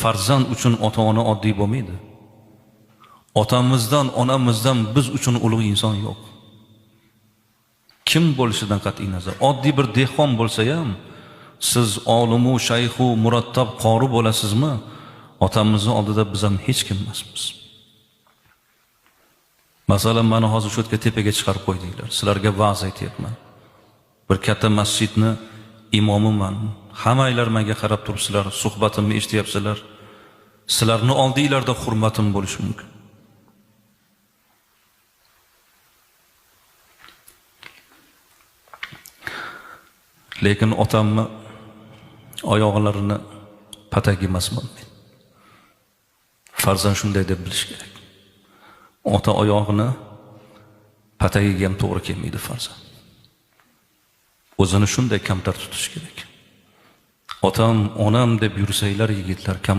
Farzand uchun ota-ona oddiy bo'lmaydi. Otamizdan, onamizdan biz uchun ulug' inson yo'q. Kim bo'lishidan qat'iy nazar, oddiy bir dehqon bo'lsa ham, siz olimu, shayxu, murattab qori bo'lasizmi, otamizni oldida biz ham hech kim emasmiz. Masalan, meni hozir shu yerga tepaga chiqarib qo'ydinglar. Sizlarga va'z aytyapman. Bir katta masjidni imomiman. Hammanglar menga qarab turibsizlar, suhbatimni eshityapsizlar. Sizlarni oldinglarda hurmatim bo'lishi mumkin. Lekin otamni oyoqlarini patagi emasman men. Farzand shunday deb bilish kerak. Ota oyog'ini patagiga ham to'g'ri kelmaydi farzand. O'zini shunday kamtar tutish kerak. Otam, onam deb yursanglar yigitlar kam